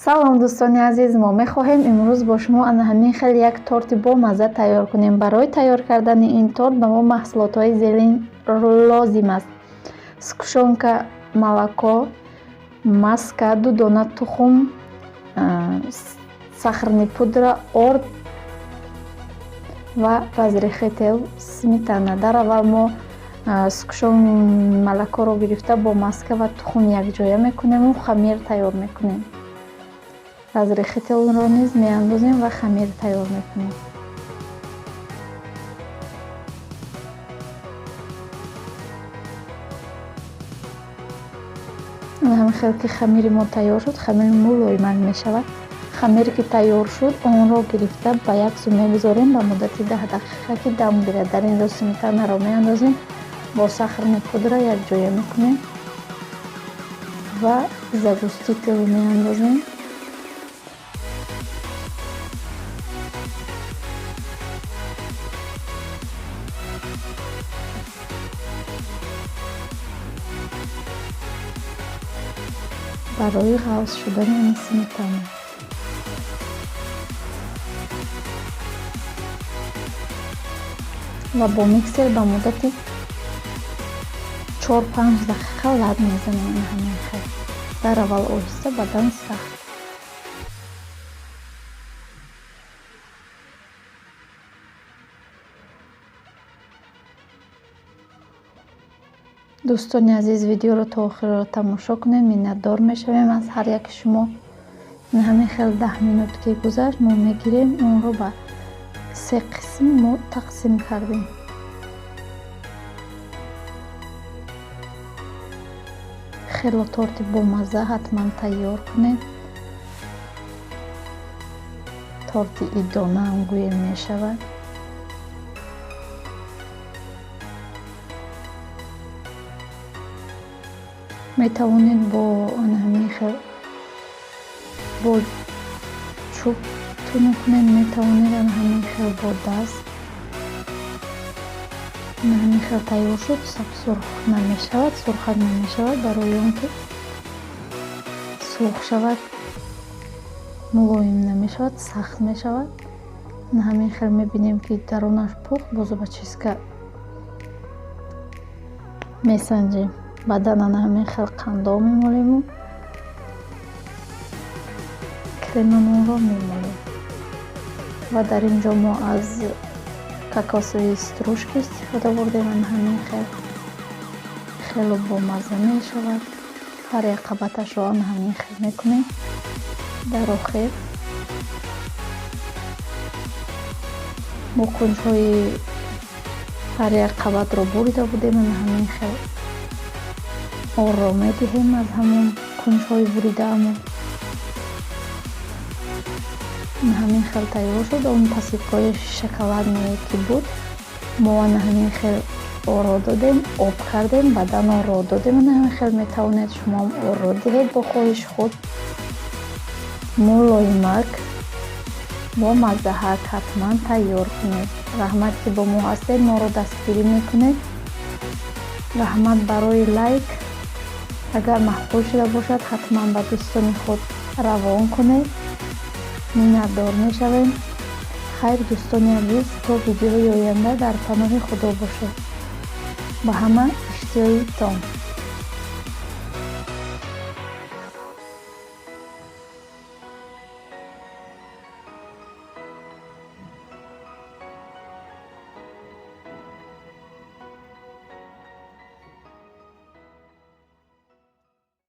Салом, дӯстони азиз! Мо мехоҳем имрӯз бо шумо ана ҳамин хел як торти бомазза тайёр кунем. Барои тайёр кардани ин торт ба мо маҳсулотҳои зерин лозим аст: сгущёнка, молоко, маска, 2 дона тухм, сахарный пудра, орд ва разрыхлитель, сметана. Дар аввал мо сгущён молокоро гирифта, бо маска ва тухм якҷоя мекунему хамир тайёр мекунем. Разрыхлительро низ меандозем ва хамир тайёр мекунем. Ҳамин хел ки хамири мо тайёр шуд, хамир мулоимак мешавад. Хамире ки тайёр шуд, онро гирифта, ба як сӯ мегузорем ба муддати 10 дақиқа, ки дам гирад. Дар ин ҷо сметанаро меандозем, бо сахарный пудра якҷоя мекунем ва загуститель меандозем барои ғафз шудани ин сметана ва бо миксер ба муддати 4-5 дақиқа лат мезанем. Ҳамин хел, дар аввал оҳиста, баъдан сахт. Дӯстони азиз, видеоро то охирро тамошо кунед, миннатдор мешавем аз ҳар яки шумо. Ҳамин хел 10 минут ки гузашт, мо мегирем, онро ба се қисм мо тақсим кардем. Хело торти бомазза, ҳатман тайёр кунед. Торти идонаам гӯем мешавад. Метавонед бо ҳамин хел бо чӯб тунук кунед, метавонед ҳамин хел бо даст. Ҳамин хел тайёр шуд, сабсурх намешавад, сурхак намешавад. Барои он ки сурх шавад, мулоим намешавад, сахт мешавад. Ҳамин хел мебинем, ки дарунаш пухт, бо зубочистка месанҷем. Баъдан ана ҳамин хел қандо мемолему кремамонро мемолем. Ва дар ин ҷо мо аз кокосовые стружки истифода бурдем. Ана ҳамин хел хело бомазза мешавад. Ҳар як қабаташро ана ҳамин хел мекунем. Дар охир мо кунҷҳои ҳар як қабатро бурида будем. Ана ҳамин хел орро медиҳем аз ҳамон кунҷҳои буридаамон. Ҳамин хел тайёр шуд. Он посыпкаҳои шоколадное ки буд, мо ана ҳамин хел орро додем, об кардем, баъдан орро додем. Ана ҳамин хел метавонед шумоам орро диҳед бо хоҳиши худ. Мулоимак, бо маззаҳак, ҳатман тайёр кунед. Раҳмат, ки бо мо ҳастед, моро дастгирӣ мекунед. Раҳмат барои лайк. Агар маъқул шуда бошад, ҳатман ба дӯстони худ равон кунед, миннатдор мешавем. Хайр, дӯстони азиз, то видеои оянда дар паноҳи Худо бошед. Ба ҳама иштиҳои том.